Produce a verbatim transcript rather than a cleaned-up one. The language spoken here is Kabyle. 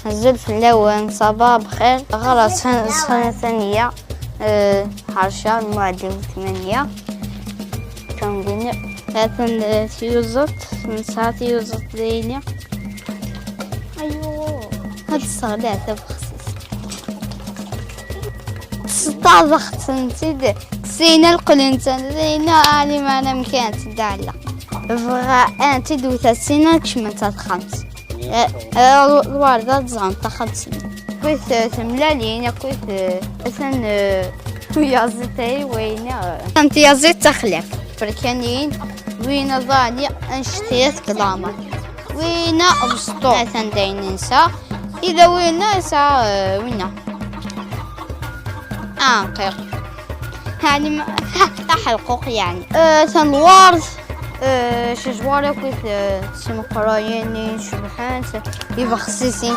Azul fell-awen, ṣaba bxir. Ɣer-asen sxen Tanya, eh, ḥerca, lmuɛdim Tmanya. Kan din, atan, eh, tiyuẓeḍ, nesɛa tiyuẓeḍ dayni. Ayu, ad tesseɣli tabexsist. Sṭaḍeɣ-tent-id, syin lqel-nsen, syin ɛliman amek ara tent-id-ɛelleɣ. Bɣa ad tent-id-wteɣ, syin ad kecment ɣer texxamt. Eh, eh, lwarda ad ẓrent taxxamt-nni. Akkit, eh, temlalin, akkit, eh, atan, eh, uyaziḍ ay wayna, eh. Atan tyaziḍt taxlaft. Ferkanin, win aḍani anect-is deg lamer. Winna abesṭuḥ. Atan dayen nesɛa. Yella winna yesɛa, eh, winna. Aɛenqiq. Ɛni ma-, taḥelquq yeɛni. Eh, atan lward. Eh, cejwar akkit, eh, timeqrayin-nni cebḥent, ibexsisin.